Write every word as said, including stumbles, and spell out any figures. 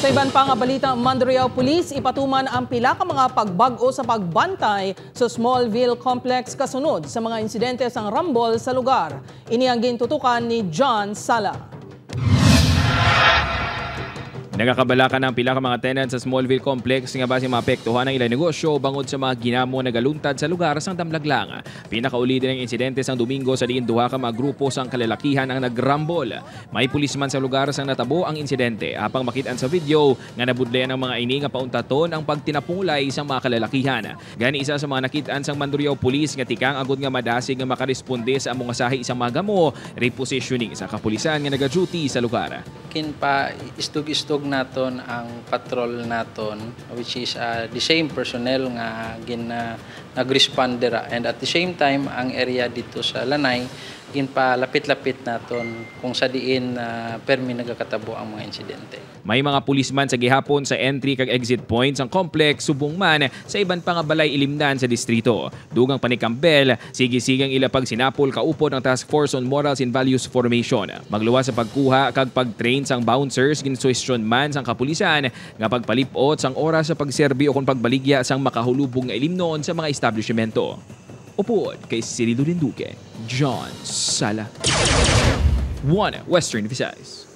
Sa iban pa nga balita, Mandurriao Police ipatuman ang pila ka mga pagbag-o sa pagbantay sa Smallville Complex kasunod sa mga insidente sang rambol sa lugar. Ini ang gintutukan ni John Sala. Nagakabalaka na ang pila ka mga tenant sa Smallville Complex nga basi maapektuhan ang ilang negosyo bangod sa mga ginamo nagaluntad sa lugar sang damlaglang. Pinakauli din ang insidente sang Domingo sa diin duha ka mga grupo sang kalalakihan ang nagrambol. May pulisman sa lugar sang natabo ang insidente, apang makit-an sa video nga nabudlayan ang mga ini nga pauntaton ang pagtinapulay sang mga kalalakihan. Gani, isa sa mga nakit-an sang Mandurriao Police nga tikang agod nga madasig nga makaresponde sa amo nga sahi sang mga gamo, repositioning sa kapulisan nga nagaduty sa lugar. Ginpa-istog-istog naton ang patrol naton, which is ah, the same personnel nga gin ah, nag-respond dira, and at the same time ang area dito sa Lanay ginpalapit-lapit naton kung sa diin ah, permi nagakatabo ang mga insidente. May mga pulisman sa gihapon sa entry kag exit point sang complex, subong man sa iban pa nga balay ilimnan sa distrito. Dugang panikambel, sige-sige ang ila pagsinapol kaupod ang Task Force on Morals and Values Formation. Magluwas sa pagkuha kag pag-train sang bouncers, ginsuhestyon man sang kapulisan nga pagpalip-ot sang oras sa pagserbi o kon pagbaligya sang makahulubong nga ilimnon sa mga establishmento. Upod kay Cirilo Linduque, John Sala, One Western Visayas.